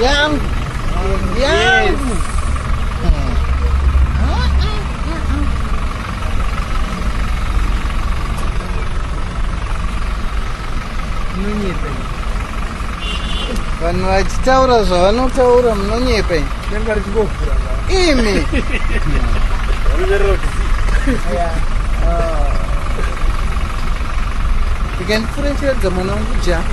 Yangu. Yangu. Munonyepa. Vanhu vachitaura zvavanotaura, munonyepa. Denga richingovhura. Imi. Vanoverera kuti Ndikandipfuura ndichiratidza mwana wangu ja.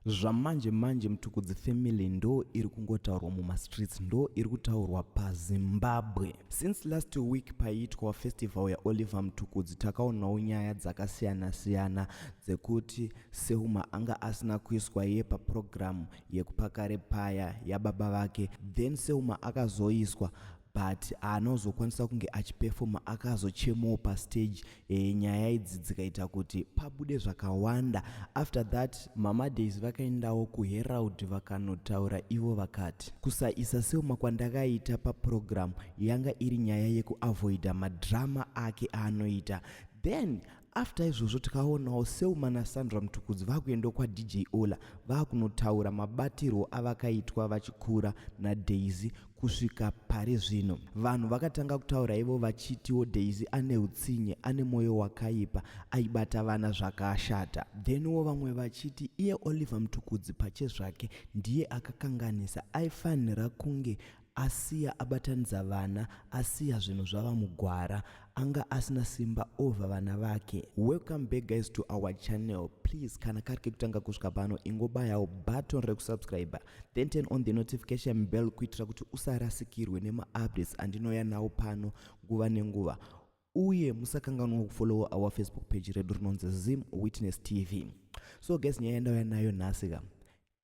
Zvamanje manje Mutukudzi family ndo iri kungotaurwa mumastreets, ndo iri kutaurwa paZimbabwe. Since last week paiitwa festival yaOliver Mutukudzi, takaonawo nyaya dzakasiyana-siyana dzekuti Selmor anga asina kuiswa iye papurogiramu yekupakare paya yababa vake. Then Selmor akazoiswa, but haana kuzokwanisa kunge achipefoma, akazochemawo pastage. Nyaya idzi dzikaita kuti pabude zvakawanda. After that, Mama Daisy vakaendawo kuHerald vakanotaura ivo vakati kusaisa Selmor kwandakaita papurogiramu yanga iri nyaya yekuavoida madrama ake aanoita. Then after izvozvo tikaonawo Selmor naSandra Mutukudzi vakuendawo kwaDJ Ola, vakunotaura mabatirwo avakaitwa vachikura naDaisy kusvika pari zvino. Vanhu vakatanga kutaura ivo vachitiwo Daisy ane utsinye, ane mwoyo wakaipa, aibata vana zvakashata. Thenwo vamwe vachiti iye Oliver Mutukudzi pachezvake ndiye akakanganisa, aifanira kunge asiya abatanidza vana, asiya zvinhu zvava mugwara, anga asina simba over vana vake. Welcome back, guys, to our channel. Please, kana kari kekutanga kusvika pano, ingobayawo button rekusubscribe, then turn on the notification bell kuitira kuti usarasikirwe nemaupdates andinouya nawo pano nguva nenguva. Uye musakanganwa kufollowa our Facebook page redu rinonzi Zim Witness TV. So guys, nyaya yandauya nayo nhasi ka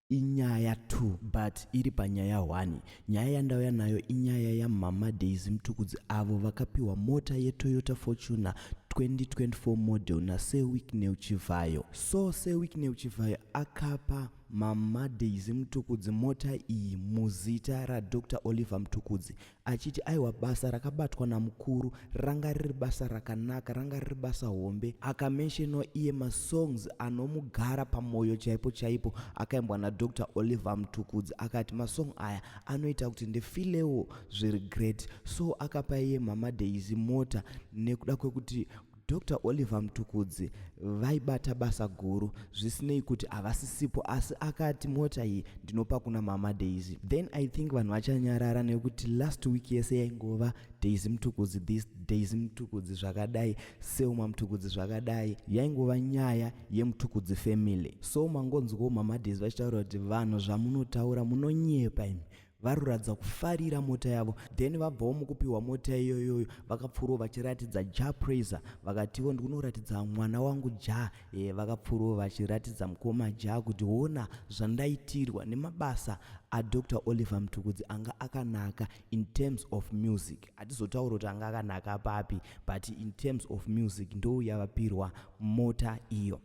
inyaya 2, but iri panyaya 1. Nyaya yandauya nayo inyaya yaMama Daisy Mutukudzi, avo vakapiwa mota yeToyota Fortuner 2024 model naSir Wicknell Chivayo. So Sir Wicknell Chivayo akapa Mama Daisy Mutukudzi mota iyi muzita raDr Oliver Mutukudzi, achiti aiwa, basa rakabatwa namukuru ranga riri basa rakanaka, ranga riri basa hombe. Akamentionwa iye masongs anomugara pamwoyo chaipo chaipo akaimbwa naDr Oliver Mutukudzi, akati masong aya anoita kuti ndifeelewo zviri great. So akapa iye Mama Daisy mota nekuda kwekuti Dr Oliver Mutukudzi vaibata basa guru, zvisinei kuti havasisipo, asi akati mota iyi ndinopa kuna Mama Daisy. Then I think vanhu vachanyarara nekuti last week yese yaingova Daisy Mutukudzi this, Daisy Mutukudzi zvakadai, Selmor Mutukudzi zvakadai, yaingova nyaya yeMutukudzi family. So mangonzwawo Mama Daisy vachitaura kuti vanhu zvamunotaura munonyepa imi. Varuratidza kufarira mota yavo. Then vabvawo mukupiwa mota iyoyoyo, vakapfuurawo vachiratidza Jah Prayzah, vakatiwo ndikunoratidza mwana wangu Jah. Vakapfuurawo vachiratidza mukoma Jah kuti ona zvandaitirwa nemabasa aDr Oliver Mutukudzi anga akanaka in terms of music. Hatizotaura kuti anga akanaka papi, but in terms of music ndo yavapirwa mota iyo.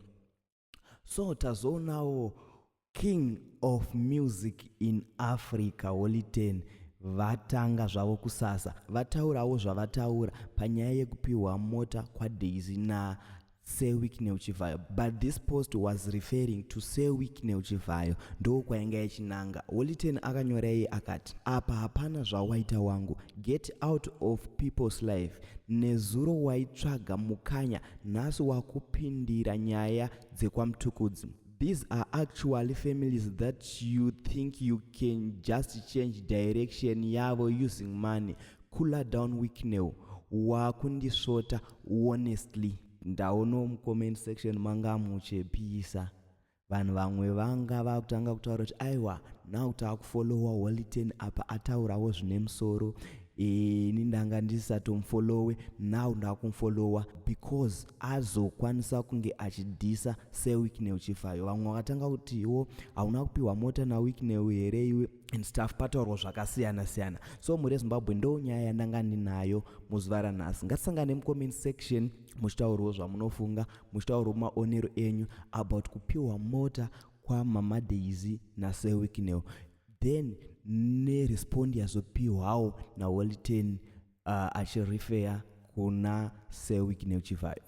So tazoonawo King of Music in Africa, Holy 10, vatanga zvavo kusasa, vataurawo zvavataura panyaya yekupiwa mota kwaDaisy na Sir Wicknell Chivayo. But this post was referring to Sir Wicknell Chivayo, ndo kwainga yachinanga. Holy 10 akanyora iye akati, "Apa hapana zvawaita wangu, get out of people's life. Nezuro waitsvaga mukanya, nhasi wakupindira nyaya dzekwaMutukudzi. These are actually families that you think you can just change direction yavo using money. Cooler down, Wicknell, wakundisvota honestly." Ndaonawo mucomment section manga muchepisa vanhu, vamwe vanga vakutanga kutaura kuti aiwa, now taakufollowa Holy 10, apa ataurawo zvine musoro. Ini ndanga ndisatomufollowe, now ndakumufollowa because azokwanisa kunge achidissa Sir Wicknell Chivayo. Vamwe vakatanga kutiwo hauna kupiwa mota naWicknell here iwe and stuff. Pataurwa zvakasiyana siyana. So mhuri yeZimbabwe, ndo nyaya yandanga ndinayo muzuva ranhasi. Ngatisangane mucomment section muchitaurawo zvamunofunga, muchitaurawo maonero enyu about kupiwa mota kwaMama Daisy naSir Wicknell, then nerespond yazopiwawo naHoly 10 achirefer kuna Sir Wicknell Chivayo.